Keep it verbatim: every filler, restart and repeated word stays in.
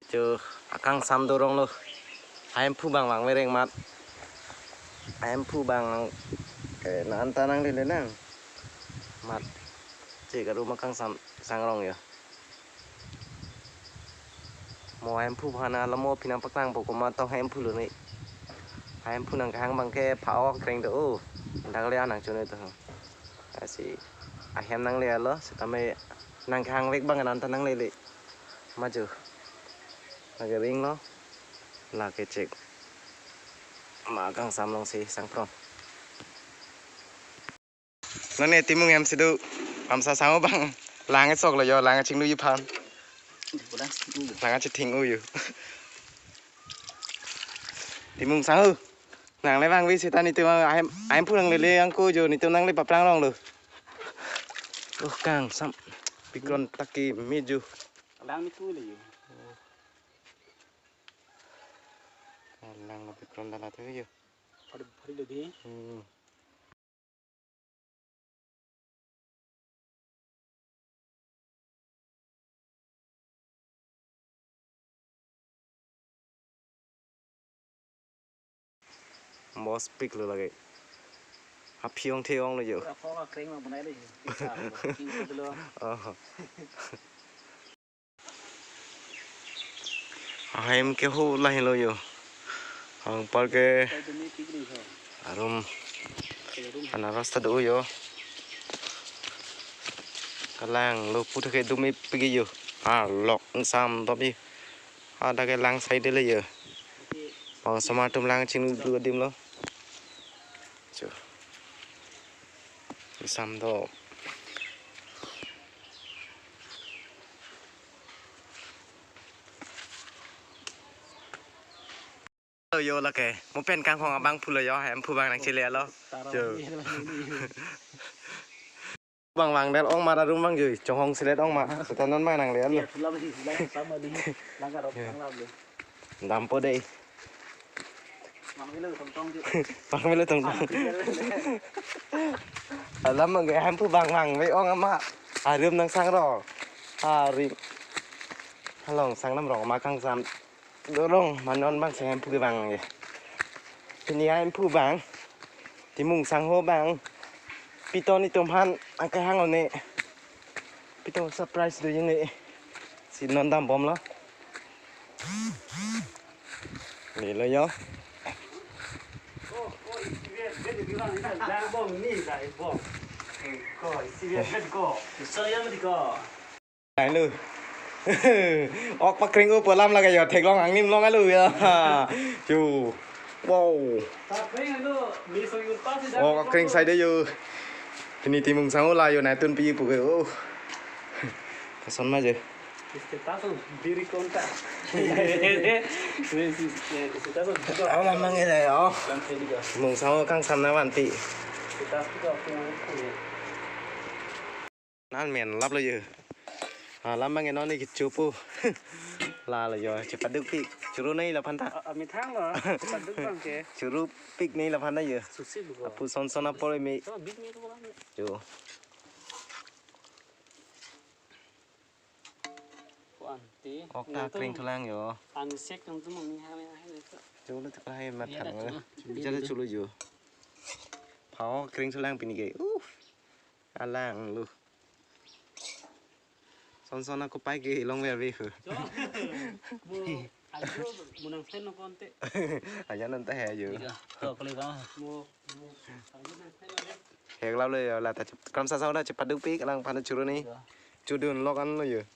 Jo, akangsam dorong lo. Ahemphu abang vangvereng mat. Ahemphu abang, eh, nanta nanglele nang. Mat. Che karu ma kangsam sangrong yo. Mo ahemphu aphan alomo aphi nangpaklangpo komat tong ahemphu lo ne. Ahemphu nangkehang abangke pha-ok kreng do o. Dak le anang chone to. Lasi ahem nanglelo, sitame nangkehang vek abang nanta nanglele. Maju. Lake ring lo. Lake chek. Ma kangsam alongsi sangprong. Nonne Timung hem si do. Amsa sangho abang. Lang sok lo yo, lang chinglu iphan. Lang chithing u yo. Timung sangho. Nangle vangve seta netum ahem, ahemphu nanglele angko jo netum nangle paplangrong lo. Oh, kangsam. Pikron taki meju. Lang ni tu le yo. Lang lo pikron dala tu yo. Phari, phari lo di. Hmm. Bos pik lo lake. Aphi ong the ong lo yo. Pura pura kring lo banai lo yo. Pisa lo, king ko lo. Oh. Ahem ke ho lahelo yo. Anpar ke arum ana rasta do yo. Kalang lo puthak ke dumi pigi yo. Ah, lok ngsam dopi. Ada ke lang side le yo. Bang sama atum lang chinglu adim lo. Chu. Ngsam do. Yo lake, mo pen kangkong abang pulo yo, ahemphu abang nangchele lo. Yo. Bang bang del ong mar arum bang jui, chonghong selet ong mar. Seta non ma nangle lo. Dampo dei. Bang melo tong tong. Alam mang ahemphu bang bang ve ong ama. Arum nangsangrong. Hari. Halong sang namrong ma kangsam dorong ma non abang si ahemphu ke bang ye. Pini ahemphu abang. Timung sangho abang. Pito netum aphan angke hang one. Pito surprise do ye ne. Si non dambom lo. Lelo yo. Ko, isi biar, biar, biar, biar, biar, bom, ni, dah, bom. Ko, isi biar, biar, ko. Susah ya, mesti ko. Ai lo. Ok pakring up alam lake yo, theklong angnim long alo ya. Yo. Wow. Pakring alo, mi so yur pas dah. Ok pakring side yo. Pini Timung sangho la yo, nai tun pi pu ke. Oh. Kason ma je. Este taso biri konta. Este taso. Alam mang ila yo. Timung sangho kangsam na vanti. Este taso ko. Nan men lap lo yo. Ah, lam bang non ni kichupu. La lo yo, chepaduk pik. Churu nei laphan ta. A, a, methang lo. Chepaduk bang ke. Churu pik nei laphan ta yo. Susi buko. Apu son son apor me. Sama big ni ko lam. Yo. Ko ante. Ok ta kring thulang yo. An sek nang tu mami ha me ha le ko. Chulu tu hai mat thang. Jala chulu yo. Pha-ok kring thulang pini ke. Uff. Alang lo. Son son ako pai ke long ver ve ho. Mo, ajo, mo nang sen no konte. Aja nanta hai ajo. Iya, to kali ba. Mo, mo, ajo nang sen no. Hek lap lo yo, la ta chep, kram sa sa na chepaduk pik alangphan churu ni. Iya. Chudun lok an lo yo.